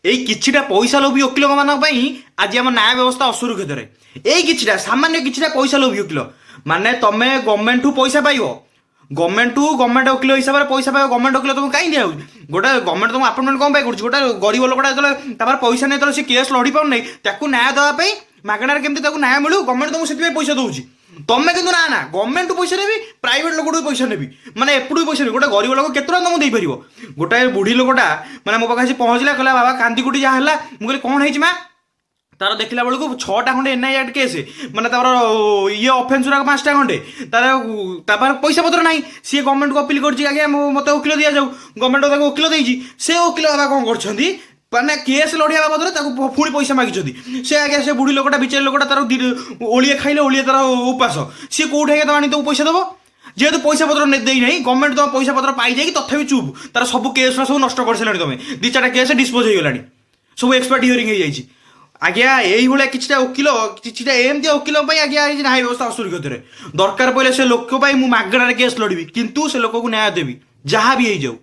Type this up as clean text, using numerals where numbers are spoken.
ଏଇ କିଛିଟା ପଇସା ଲୋଭୀ ଓକିଲମାନଙ୍କ ପାଇଁ ଆଜି ଆମ ନ୍ୟାୟ ବ୍ୟବସ୍ଥା ଅସୁରକ୍ଷିତରେ। ଏଇ କିଛିଟା, ସାମାନ୍ୟ କିଛିଟା ପଇସା ଲୋଭୀ ଓକିଲ, ମାନେ ତମେ ଗଭର୍ଣ୍ଣମେଣ୍ଟଠୁ ପଇସା ପାଇବ, ଗଭର୍ଣ୍ଣମେଣ୍ଟଠୁ ଗଭର୍ଣ୍ଣମେଣ୍ଟ ଓକିଲ ହିସାବରେ ପଇସା ପାଇବ। ଗଭର୍ଣ୍ଣମେଣ୍ଟ ଓକିଲ ତମକୁ କାହିଁ ଦିଆହଉଛି? ଗୋଟେ ଗଭର୍ଣ୍ଣମେଣ୍ଟ ତମକୁ ଆପଏଣ୍ଟମେଣ୍ଟ କ'ଣ ପାଇଁ କରୁଛି? ଗୋଟେ ଗରିବ ଲୋକଟା ଯେତେବେଳେ ତା ପାଖରେ ପଇସା ନାହିଁ, ଯେତେବେଳେ ସେ କେସ୍ ଲଢ଼ି ପାରୁନାହିଁ, ତାକୁ ନ୍ୟାୟ ଦେବା ପାଇଁ, ମାଗଣାରେ କେମିତି ତାକୁ ନ୍ୟାୟ ମିଳୁ, ଗଭର୍ଣ୍ଣମେଣ୍ଟ ତମକୁ ସେଥିପାଇଁ ପଇସା ଦଉଛି। ତମେ କିନ୍ତୁ ନା ନା, ଗଭର୍ଣ୍ଣମେଣ୍ଟଠୁ ପଇସା ନେବି, ପ୍ରାଇଭେଟ ଲୋକଠୁ ବି ପଇସା ନେବି, ମାନେ ଏପଟୁ ବି ପଇସା ନେବି। ଗୋଟେ ଗରିବ ଲୋକ କେତେ ଟଙ୍କା ତମକୁ ଦେଇପାରିବ? ଗୋଟାଏ ବୁଢ଼ୀ ଲୋକଟା ମାନେ ମୋ ପାଖରେ ଆସି ପହଞ୍ଚିଲା, କହିଲା, "ବାବା," କାନ୍ଦି କୁଟି ଯାହା ହେଲା। ମୁଁ କହିଲି, "କ'ଣ ହେଇଛି ମା?" ତାର ଦେଖିଲା ବେଳକୁ ଛଅଟା ଖଣ୍ଡେ ଏନ୍ଆଇ ଆକ୍ଟ କେସ୍, ମାନେ ତାର ଇଏ ଅଫେନ୍ସ ଗୁଡ଼ାକ ପାଞ୍ଚଟା ଖଣ୍ଡେ। ତାର ତା ପାଖରେ ପଇସା ପତ୍ର ନାହିଁ। ସିଏ ଗଭର୍ଣ୍ଣମେଣ୍ଟକୁ ଅପିଲ କରିଛି, "ଆଜ୍ଞା, ମୋତେ ଓକିଲ ଦିଆଯାଉ।" ଗଭର୍ଣ୍ଣମେଣ୍ଟ ତାକୁ ଓକିଲ ଦେଇଛି। ସେ ଓକିଲ ବାବା କ'ଣ କରିଛନ୍ତି? ମାନେ କେସ୍ ଲଢ଼ିବା ବାବଦରେ ତାକୁ ପୁଣି ପଇସା ମାଗିଛନ୍ତି। ସେ ଆଜ୍ଞା, ସେ ବୁଢ଼ୀ ଲୋକଟା, ବିଚାରୀ ଲୋକଟା, ତାର ଓଳିଏ ଖାଇଲେ ଓଳିଏ ତାର ଉପାସ। ସିଏ କୋଉଠି ଆଜ୍ଞା ତମ ଆଣି ତାକୁ ପଇସା ଦେବ? ଯେହେତୁ ପଇସା ପତ୍ର ଦେଇନାହିଁ, ଗଭର୍ଣ୍ଣମେଣ୍ଟ ତମ ପଇସା ପତ୍ର ପାଇଯାଇକି ତଥାପି ଚୁପ୍। ତାର ସବୁ କେସ୍ ସବୁ ନଷ୍ଟ କରିସାରିଲାଣି ତମେ। ଦି ଚାରିଟା କେସ୍ ଡିସ୍ପୋଜ ହେଇଗଲାଣି, ସବୁ ଏକ୍ସପାର୍ଟ ହିୟରିଂ ହେଇଯାଇଛି। ଆଜ୍ଞା, ଏଇଭଳିଆ କିଛିଟା ଓକିଲ, କିଛିଟା ଏମିତିଆ ଓକିଲ ପାଇଁ ଆଜ୍ଞା, ଏଇ ନ୍ୟାୟ ବ୍ୟବସ୍ଥା ଅସୁରକ୍ଷିତରେ। ଦରକାର ପଡ଼ିଲେ ସେ ଲୋକ ପାଇଁ ମୁଁ ମାଗଣାରେ କେସ୍ ଲଢ଼ିବି, କିନ୍ତୁ ସେ ଲୋକକୁ ନ୍ୟାୟ ଦେବି, ଯାହା ବି ହେଇଯାଉ।